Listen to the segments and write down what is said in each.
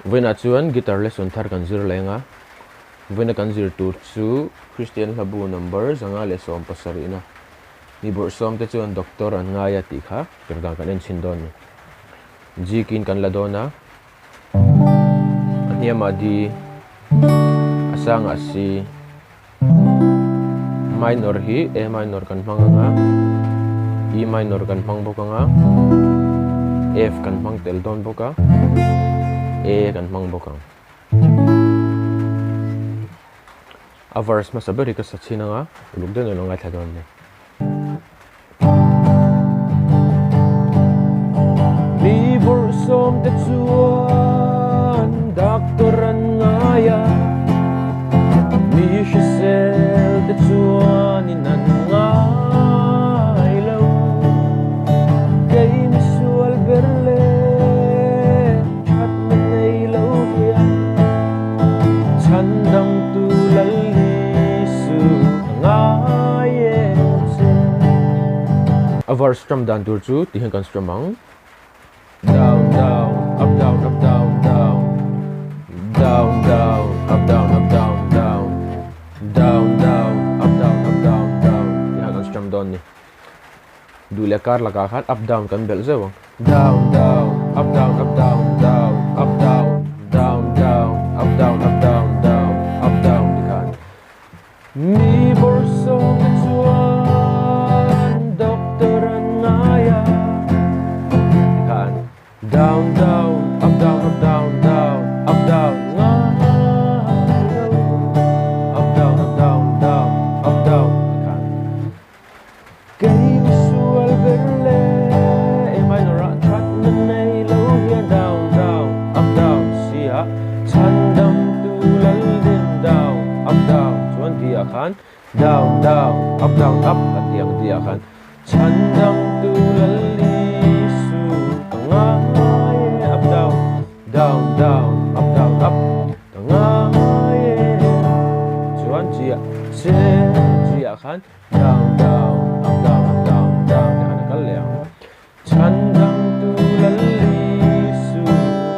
Vawiinah chuan guitar lesson thar kan zir leng a, vawiina kan zir tur chu Kristian hlabu number 170 na mi bawrhsawm te chuan doctor an ngai a tih kha tirdan kan en chhin dawn a ni. G kin kan la dawn a, a hniamah D, a sangah C, Minor hi A minor kan hmang ang a, E minor kan hmang bawk ang a, F kan hmang tel dawn bawk a, A kan hmang bawk ang. A verse hmasa ber hi ka sa chhin ang a, uluk deuh in a lo ngaithla dawn a ni. Mi bawrhsawm te chuan doctor an ngai a, mi hrisel te chuanin an ngai lo. Kei misual ber leh thatna nei lo hian chhandamtu Lalisu ka ngai em che. A verse strum dan tur chu ti hian kan strum ang. Down down up down up down down down down up down up down down down down up down up down down ti hian kan strum dawn ni. Duh leh kar lakah khan up down kan belh zeuh ang. Down down up down up down down up down down down up down up down down up down ti khan. Mi bawrhsawm te chuan doctor an ngai a tikhan down down up down up down down up down ngai lo up down up down down up down tikhan kei misual ber le A minor ah that na nei lo hian down down up down C ah chhan dam tu lal din down up down chuan D ah khan down down up down up a tih ang D ah khan chhan dam tu lal Isu ka ngai e up down down down up down up ka ngai e chuan G ah C G ah khan Down down up down up down down te khan a kal leh ang. Chhan dang tu lal Isu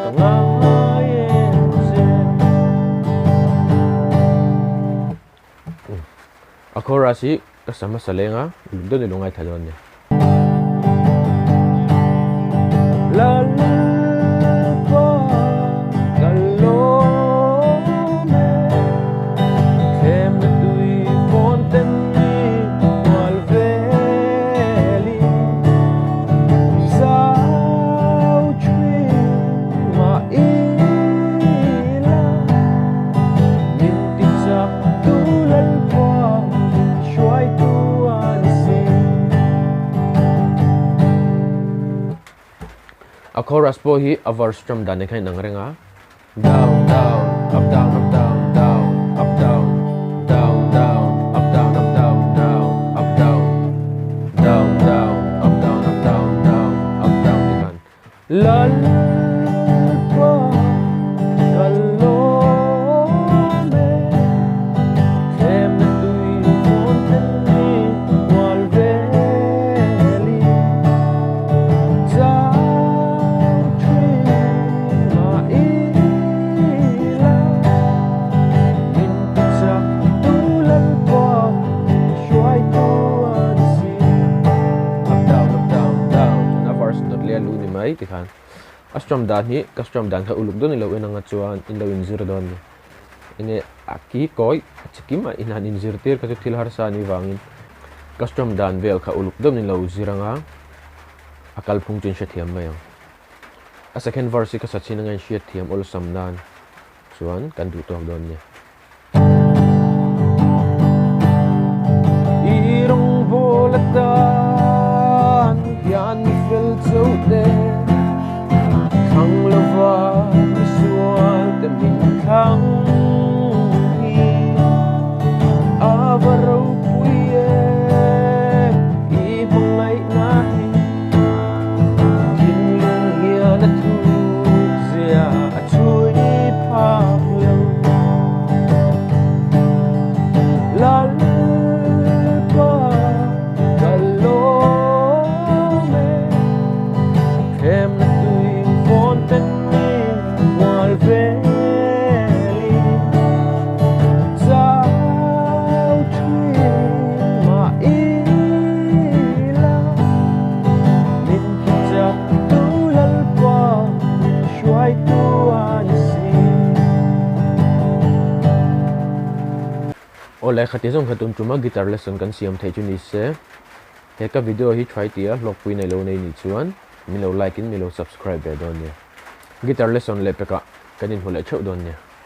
ka ngai em che. A chorus hi ka sa hmasa leng a, uluk deuh ni lo ngaithla dawn nia. Lalpa ka lawm e, thlemna tui fawn ten mi kual velin, zau thin mah ila, min ti chak tu Lalpa min hruaitu a ni si. A chorus pawh hi a verse tram dan nen khan inang reng a. Down down up down up down down up down down down up down up down down up down down down up down up down down up down ti khan Lalpa ka lawm e thlemna tui fawn ten mi mual veli chau thin mah ila min ti chak tu Lalpa min hruai tu a ni si. Up down up down down chuan a verse dawt leh a lu ni mai tikhan a strum dan hi ka strum dan kha uluk dawn ni lo en anga chuan in lo inzir dawn ni. Enge a ki kawi a chikim a inhan inzirtir kha chu thil harsa a nih vangin ka strum dan vel kha uluk deuh ni lo zir anga a kalphung chu in hrethiam mai ang. A second verse hi ka sa chhin anga in hriatthiam awlsam nan chuan kan duh tawk dawn nia. I rawngbâwl atan hian mi fel chauh te thlang lova misual te min thlang hi a va ropui em i hmangaihna hi thinlung hian a thuk zia a chhui phak lo. Lalpa ka lawm e, thlemna tui fawn ten mi mual ve. Awle khati zawng kha tun tuma guitar lesson kan siam theih chu ni se, he ka video hi try tia hlawkpui nei lo nei nih chuan min lo like in min lo subscribe ve dawn nia. Guitar lesson leh pekah kan inhmu leh theuh dawn nia.